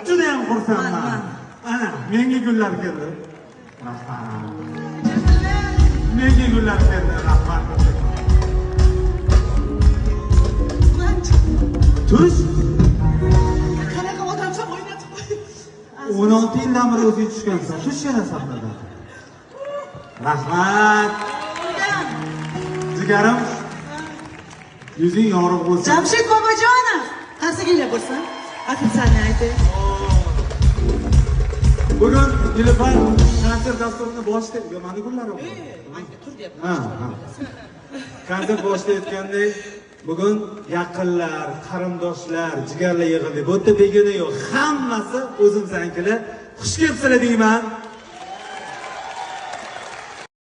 Juda ham xursandman. Man. Ana, menga gullar keldi. Rahmat. Menga gullar keldi. Rahmat. Tush. Qanaqa odamsan, o'ynatib qo'y. 16 yildan beri o'zing tushgansan. Tush yana sahnada. Rahmat. Jigarim. Yuzing yorug' bo'lsin. Jamshid Bobojonov. Qarsakanglar bo'lsin. Официально aytay. Bugun Nilufar konsert dasturini boshida, yo, mani gullarim. Manga tur deyapman. Ha. Konsert boshlayotgandek bugun yaqinlar, qarindoshlar, jigarlar yig'ildi. Bu yerda begona yo'q. Hammasi o'zimiznikilar. Xush kelibsizlar deyman.